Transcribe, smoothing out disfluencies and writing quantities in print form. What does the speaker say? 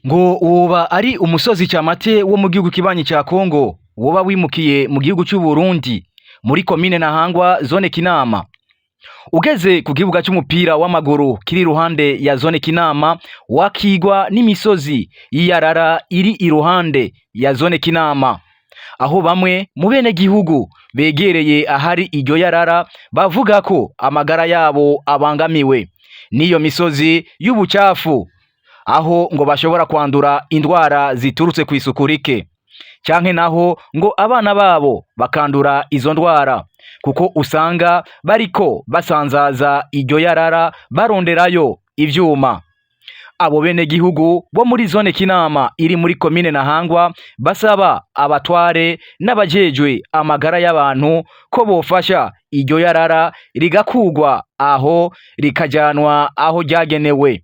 Ngo woba ari umusozi Kyamate wo mu gihugu kibanyi ca Kongo woba wimukiye mu gihugu c'u Burundi muri komine Ntahangwa, zone Kinama. Ugeze ku kibuga c'umupira w'amaguru kiri iruhande ya zone Kinama, wakigwa n'imisozi y'iyarara iri iruhande ya zone Kinama, aho bamwe mu bene gihugu begereye ahari iryo yarara bavuga ko amagara yabo abangamiwe n'iyo misozi y'ubucafu, aho ngo bashobora kwandura indwara ziturutse kw'isuku rike, canke naho ngo abana babo bakandura izo ndwara, kuko usanga bariko basanzaza iryo yarara baronderayo ivyuma. Abo bene gihugu bo muri zone Kinama iri muri komine Ntahangwa basaba abatware n'abajejwe amagara y'abantu ko bofasha iryo yarara rigakugwa aho, rikajanwa aho ryagenewe.